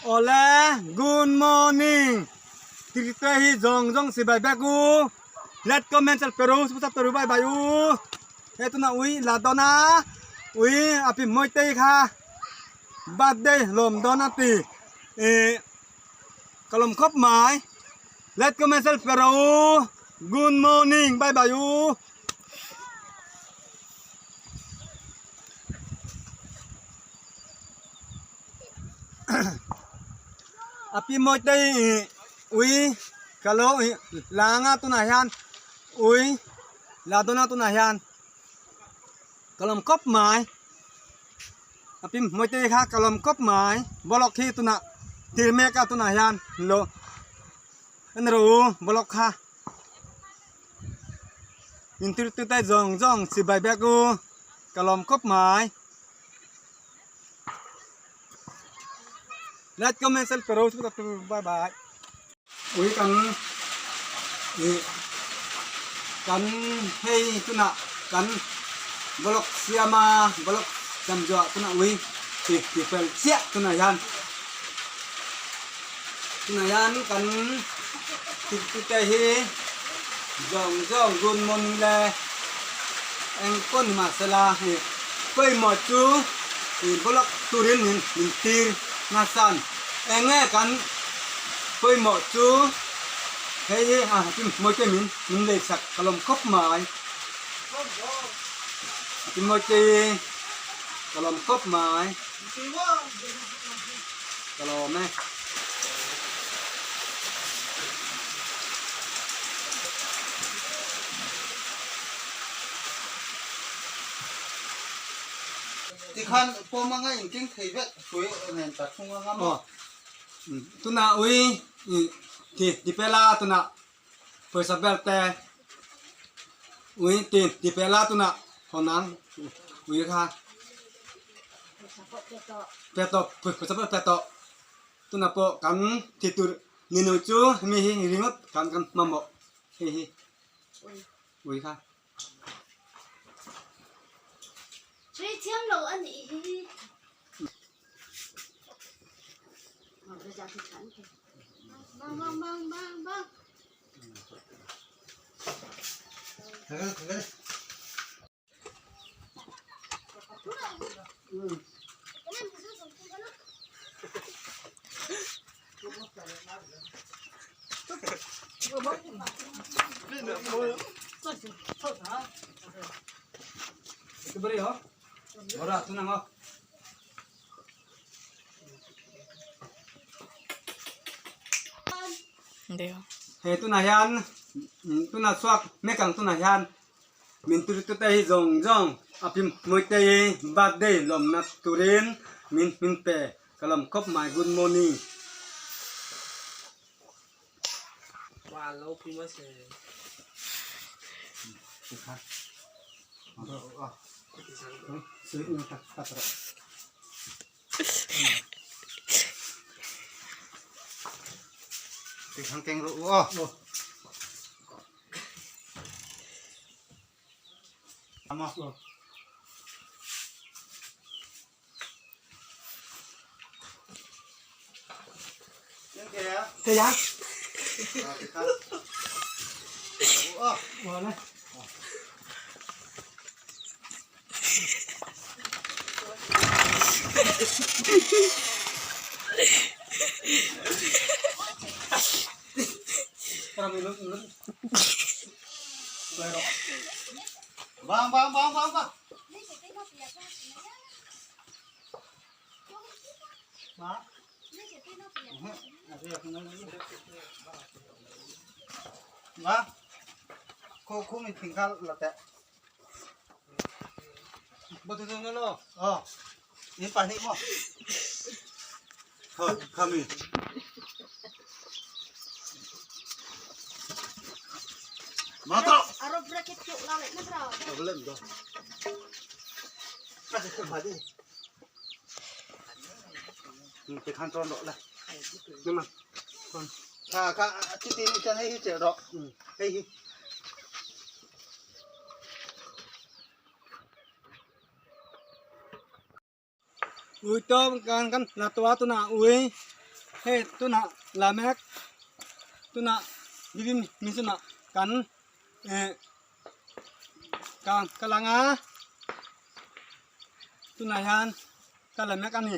Awle good morning tirte hi zawng zawng sibai bek u like comment share pe ru subscribe pe ru bye bye u he tuna ui la dawn a ui a pi mawi te kha birthday lawm dawn a ti ih ka lawm khawp mai like comment share pe ru good morning bye bye u. A pi mawi te ih ui ka lo ih la anga tunah hian ui la dawn a tunah hian ka lawm khawp mai a pi mawi te kha ka lawm khawp mai bawlhhlawh khi tunah thil mek a tunah hian lo en rawh u bawlhhlawh kha intir tute zawng zawng chibai bek u ka lawm khawp mai. Like comment share pero bye bye. Ui kan ih kan hei tunah kan block siama block siam zuah tunah ui ti ti fel chiah tunah hian tunah hian kan ti ti te hi zawng zawng good morning le engpawh ni mahsela ih pawimawh chu ih block turin min min tir ngasan eng nge kan pawimawh chu hei hi a mawite min min lei sak ka lawm khawp mai mawite ka lawm khawp mai ka lawm e. Tikhan pawm anga inkeng thei vek hrui nen ta thung anga maw? Tunah ui ti ti pela tunah pawisa ber te ui ti ti pela tunah hawn ang ui kha pe tawh pawisa pawh pe tawh tunah pawh kan ti tur ni nu chu hemi hi ringawt kan kan mamawh hei hi ui kha. Tui thiam lo a nih hi. Bang bang bang bang bang. He tunah hian tunah chhuak mek ang tunah hian min tirtute hi zawng zawng a pi Mawitei birthday lawmna turin min min pe. Ka lam khawp mai good morning. Tikhan keng rawh u aw. Thế á? Bang bang bang bang bang. Ba. Cô cô mình thỉnh khá là tệ. Bố tôi nó lo. Ờ. Đến phải đi mà. Thôi, không mình. Má tao. Lên rồi. Cái khăn tròn độ này. Nhưng mà À, cả chi tin chân hay chè độ. Hay. Ui tôm kan kan là tua tu na ui. Hei tunah la mek tunah bibim mizunah kan eh ka ka lang a tunah hian ka la mek a ni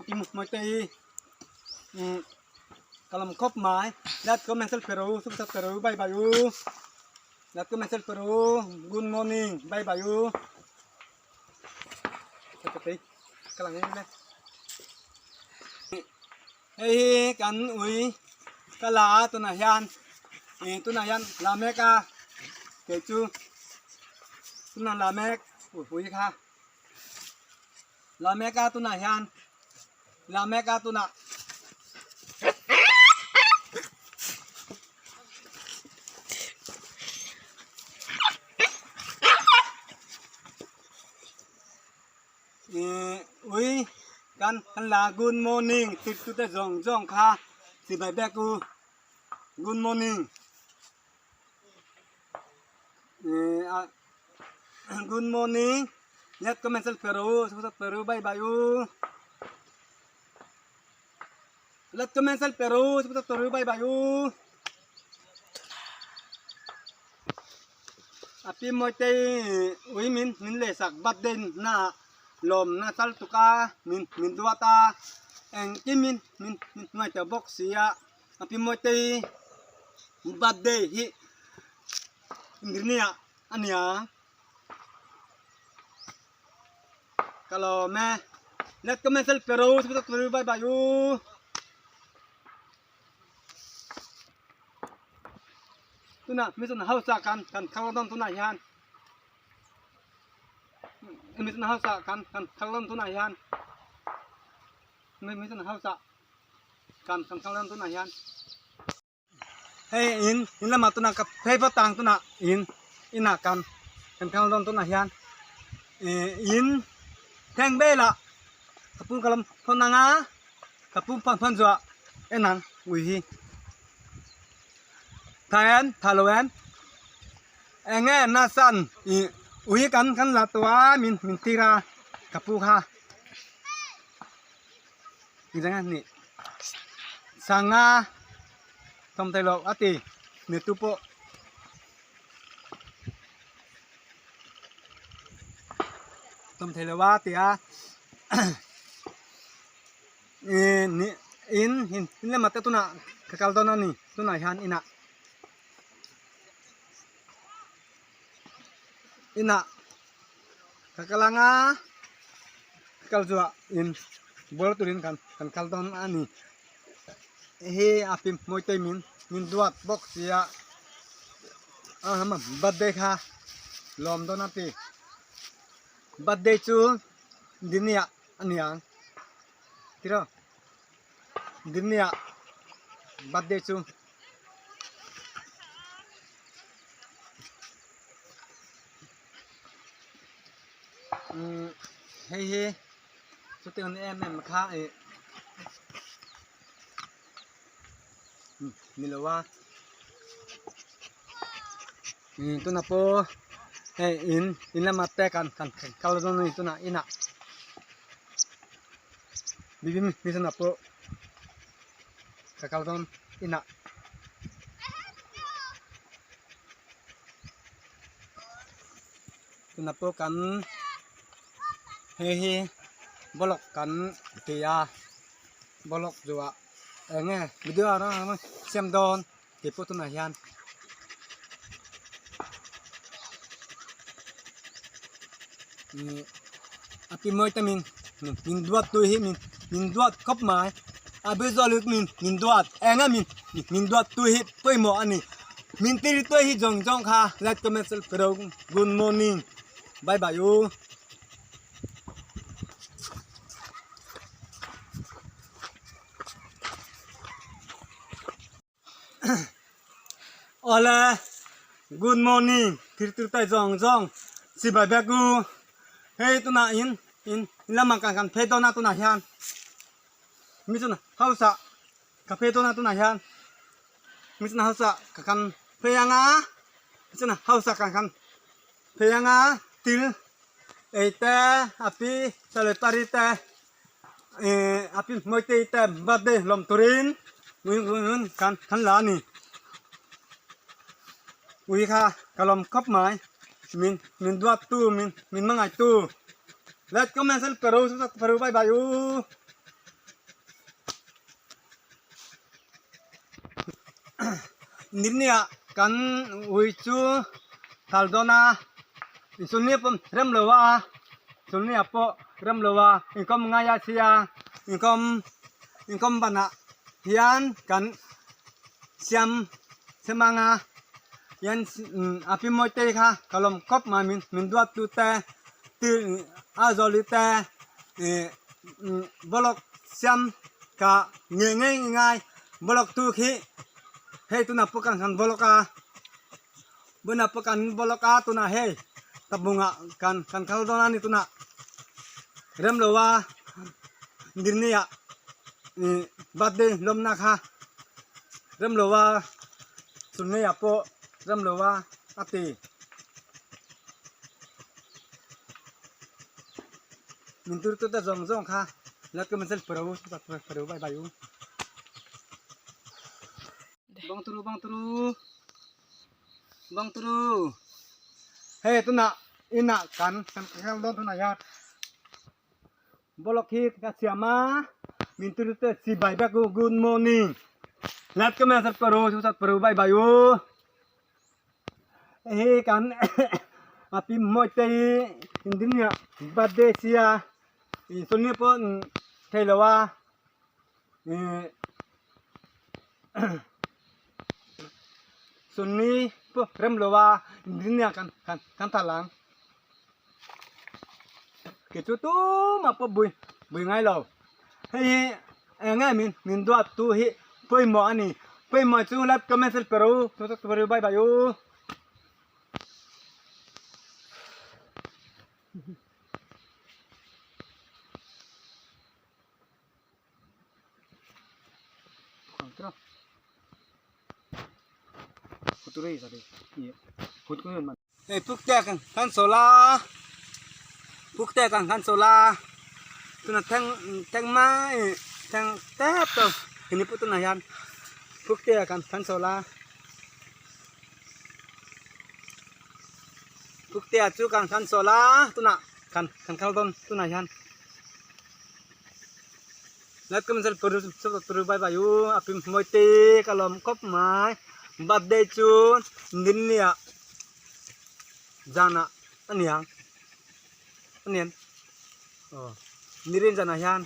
pi mawite hi umm ka lam khawp mai let go message pe rawh u subscribe pe rawh u bye bye u let go message pe rawh u good morning bye bye u. Hei hi kan ui ka la a tunah hian ih tunah hian la mek a kei chu tunah la mek ui kha la mek a tunah hian la mek a tunah. Ui kan kan la good morning tik tu te zawng zawng kha chibai bek u good morning good morning like comment share pe rawh u subscribe pe rawh u bye bye u like comment share pe rawh u subscribe pe rawh u bye bye u. A pi mawitei ui min min lehsak birthday na lawm na chal tuk a min min duat a engkim in min min hnuai teuh bawk si a a pi mawitei birthday hi inrinni ah a nia ka lawm e let comment sel pe rawh u bye bye u. Tunah mi chun hausa kan kan khal dawn tunah hian mi chun hausa kan kan khal dawn tunah hian mi chun hausa kan kan khal dawn tunah hian hei in in lamah tunah ka phei phawt ang tunah in inah kan kan khal dawn tunah hian ih in thleng velah ka pu ka lam phone ang a. Ka pum phan phan zuah en ang ui hi tha em tha lo em eng nge na san ih ui kan kan la tawh a min min tir a ka pu kha engzah nge ni sanga thawm thei loh a ti ni tu pawh. Thawm thei lo a ti a. Ih ni in in lamah te tunah ka kal dawn a ni tunah hian inah inah ka kal ang a ka kal zuah in ball turin kan kan kal dawn a ni hei a pim mawi te min min duat bawk sia a birthday kha lawm dawn a ti birthday chu diniah. A niang tiraw Dinni ah birthday chu umm hei hi chutiang ni em em kha ih ni lo a umm tunah pawh hei in in lama te kan kan kal dawn a ni tunah inah mi pawh ka kal dawn inah. Tunah pawh kan hei hi bawlhhlawh kan ti a bawlhhlawh zuah eng nge video ah siam dawn tih pawh tunah hian a pi mawi te min min duat tu hi min min duat khawp mai a bil zawh lutuk min min duat eng nge min min duat tu hi pawimawh a ni min tir tu hi zawng zawng kha like comment subscribe good morning bye bye u. Awle good morning thil tur tai zawng zawng chibai bek u hei tunah in in lamah kan kan phei dawn a tunah hian mi chun house ah ka phei dawn a tunah hian mi chun house ah ka kan phei ang a mi chun house ah kan kan phei ang a til ei te a pi salai pari te. A pi Mawitei te birthday lawm turin kan kan la a ni. Ui kha ka lawm khawp mai. Min min duat tu min min hmangaih tu. Like comment share pe ru subscribe pe ru bye bye u. Nirnia kan ui chu thal dawn a insulnia pawh rem lo a insulnia pawh rem lo a inkawm ngai a sia inkawm inkawm banah hian kan siam siam ang a hian a pi mawi te kha ka lawm khawp mai min min duat tu te a zawli te ih bawlhhlawh siam ka ngei ngei ngai bawlhhlawh tu khi hei tunah pawh kan han bawlhhlawh a bunah pawh kan bawlhhlawh a tunah hei tabungah kan kan kal dawn a ni tunah rem lo a dirniah ih birthday lawmna kha rem lo a chhunmeiah pawh rem lo a a ti. Min tur tu te zawng zawng kha let ka mansel paro paro bai bai u bang turu bang turu bang turu hei tuna ina kan kan khel dawn tuna hian bolok hi ka siam a min tur te chi bai bek u good morning let ka mansel paro paro bai bai u. Hei kan a pi mawi te hi indin ah birthday sia ih sawni pawh thei lo a ih sawni pawh rem lo a indin ah kan kan kan thal ang kei chu tumah pawh bui bui ngai lo hei hi eng nge min min duat tu hi pawimawh a ni pawimawh chu like comment share pe rawh u bye bye u. Hei pukte kan kan sawl a pukte kan kan sawl a tunah thleng thleng mai thleng tep tawh hemi pawh tunah hian pukte kan kan sawl a pukte chu kan kan sawl a tunah kan kan kal dawn tunah hian bye bye u a pim hmuai te ka lawm khawp mai birthday chu ninniah zanah a ni ang a ni em aw nirin zanah hian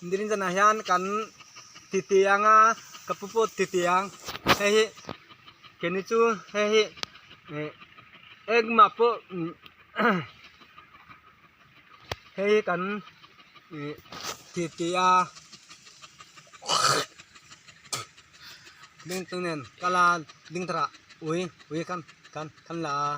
nirin zanah hian kan titi ang a ka pu pawh titi ang hei hi keini chu hei hi ih engmah pawh. Hei hi kan ih titi a ding tung nen kal a ding thar ah ui ui khan khan khan la a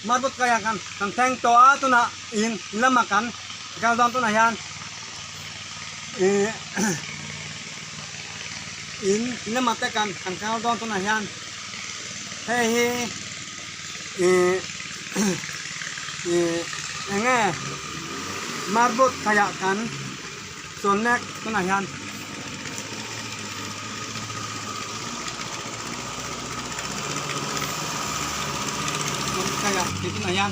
marbut kaiah khan kan thleng tawh a tunah in lamah kan kal dawn tunah hian ih in lamah te kan kan kal dawn tunah hian hei hi ih ih eng nge marbut kaiah kan chuan mek tunah hian. Tunah hian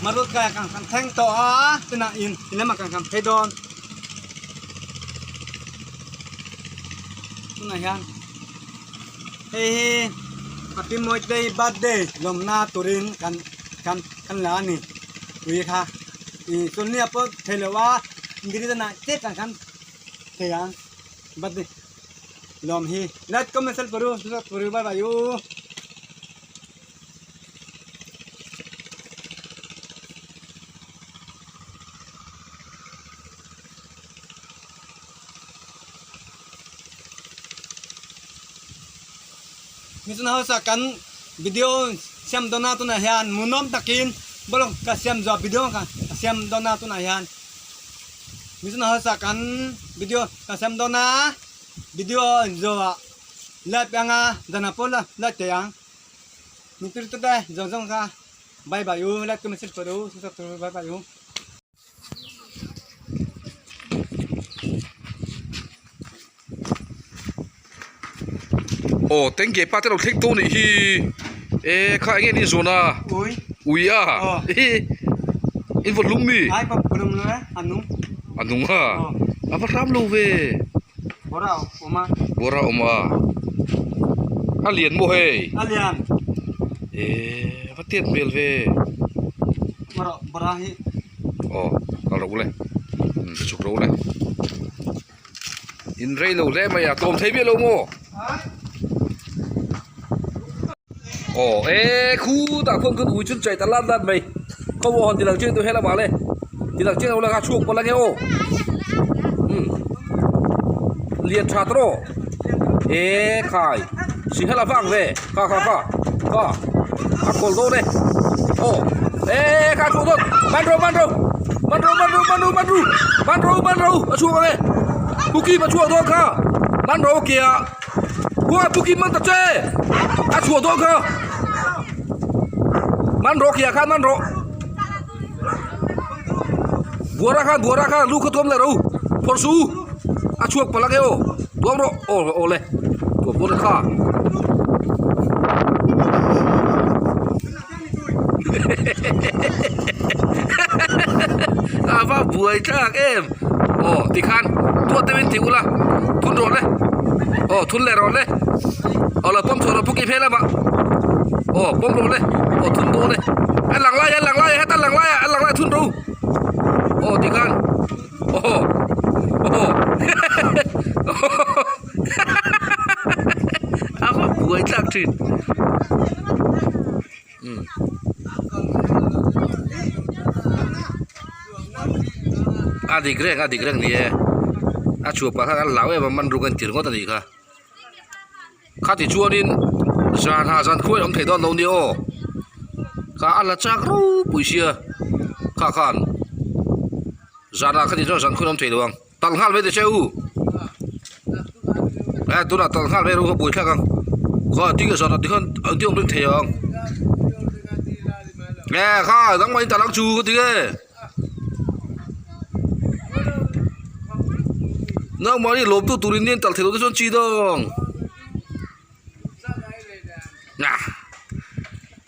marut kaiah kan kan thleng tawh a tunah in in lamah kan kan phei dawn tunah hian hei hi Happy Mawitei birthday lawmna turin kan kan kan la a ni ui kha ih chawlhni ah pawh thei lo a Ngiridanah chet ang khan thei ang birthday lawm hi like comment share peru subscribe peru bye bye u. Mizona ho sa kan video siam dawna tunah hian hmuhnawm takin bawlhhlawh ka siam zuah video ka siam dawna tunah hian Mizona ho sa kan video ka siam dawna video zuah live anga zana pawh la live thei ang. Min tur tute zawng zawng kha bye bye u like comment share pawh u subscribe tur bye bye u. Aw tengge pa te lo thleng tawh nih hi e kha enge ni zawn a Ui. Ui a Aw. hi in vaw hlum mi Ai pa hlum lo e a nung. A nung a Aw. A va hram lo ve. Bawra awm a. Bawra awm a. A lian maw hei. A lian. E va tiat hmel ve. Bawra bawra hi. Aw kal rawh u le chhuk rawh u le. In rei lo hle mai a tlawm thei miah lo maw? Aw e khutah khuan khan ui chun chai ta lat lat mai khaw maw han ti lang chiang deuh helam ah le ti lang chiang lo la kha chhuak pawh la nge aw umm lian tha ta rawh e khai si hela vang ve kha kha kha kha a kawl dawn e aw e kha chhuak dawn man ro man ro man ro man ro man ro man ro man ro man ro a chhuak ang e pukim a chhuak dawn kha man ro ke ah khuang ah pukim man ta che a chhuah dawn kha man ro ke ah khan man rawh buara khan buara khan lu kha tuam leh ro phawrh suh u a chhuak palh ang e aw tuam rawh aw aw le tuam dawn kha a va buai thlak em aw tikhan tuah deuhin ti ula thun rawh le aw thun leh rawh le aw lo pawm chhuah rawh puk i phel lamah aw pawm rawh le aw thun dawn e a lang lai a lang lai a heta lang lai a lang lai thun rawh u aw tikhan aw aw a va buai thlak thin. A dik reng a dik reng ni e a chhuah pah khan an hlau em a man ruk a intir ngawt a nih kha khati chuanin zan ha zan khuai awm thei dawn lo nia aw kha a la chak ropui sia kha khan zan ah khati chuan zan khuai awm thei lo ang. Talh nghal mai ta che u eh tunah talh nghal mai ru kha buai thlak ang kha tinge zan ah tikhan an ti awm reng thei ang eh kha dangmah in talh ang chu ka ti nge nangmahni lawm tu turin nia talh theih loh te chuan chi dawng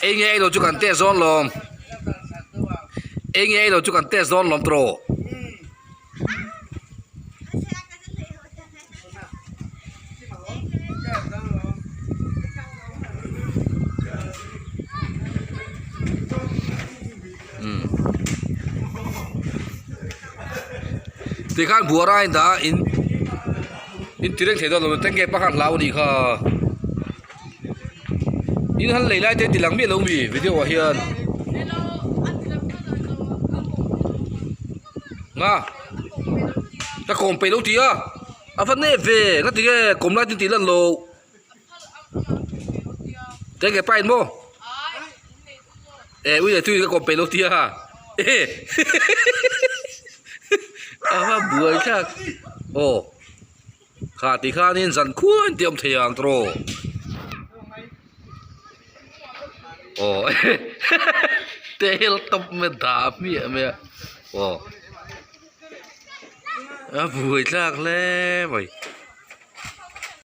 eng nge ei lo chu kan test dawn lawm eng nge ei lo chu kan test dawn lawm tawh. Tikhan buara a indah a in in ti reng thei dawn lo tengge pakhat hlau a nih kha in han lei lai te ti lang miah lo mi video ah hian nga ka kawm peih lo tih a a va nep ve nga ti nge kawm lai te tih lan loh tengge pa in maw eh ui leh tui ka kawm peih lo tih a a va buai thlak aw. Kha ti khanin zan khuain tih a awm thei ang tawh aw tel tawp mai dah hmiah mai a aw a buai thlak hle mai.